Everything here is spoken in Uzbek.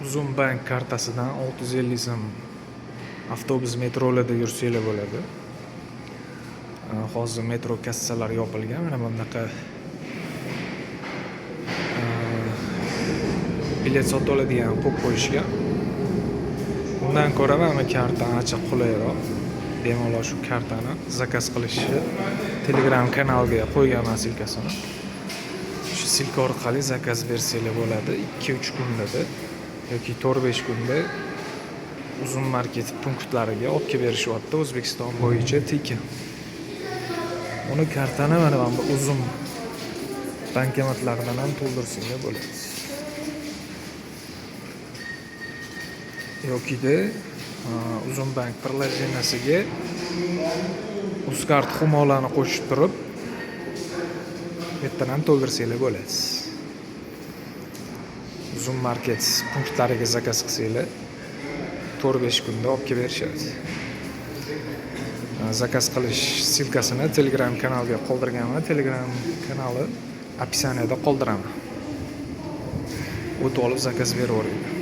Uzum bank kartasidan 650 so'm avtobus, metrolarda yursanglar bo'ladi. Hozir metro kassalari yopilgan. Mana bunaqa bilet sotib oladigan qo'yib qo'yishgan. Undan ko'ra mana bu karta ancha qulayroq. Bemalol shu kartani zakaz qilishni Telegram kanalga qo'yganman ссылка sini. Shu ссылка orqali zakaz bersanglar bo'ladi. 2-3 kunda yoki 4-5 kunda Uzum Market punktlariga olib kelib berishyapti O'zbekiston bo'yicha tekin. Uni kartani mana bu Uzum bankomatlaridan ham to'ldirsanglar bo'ladi. Yokida Uzum bank приложение siga Uzcard Humolarni qo'shib turib, bu yerdan ham to'ldirsanglar bo'ladi. Uzum Market punktlariga zakaz qilsanglar, 4-5 kunda olib kelib berishadi. Zakaz qilish ссылка sini Telegram kanalga qoldirganman. Telegram kanali описание da qoldiraman. O'tib olib zakaz beraveringlar.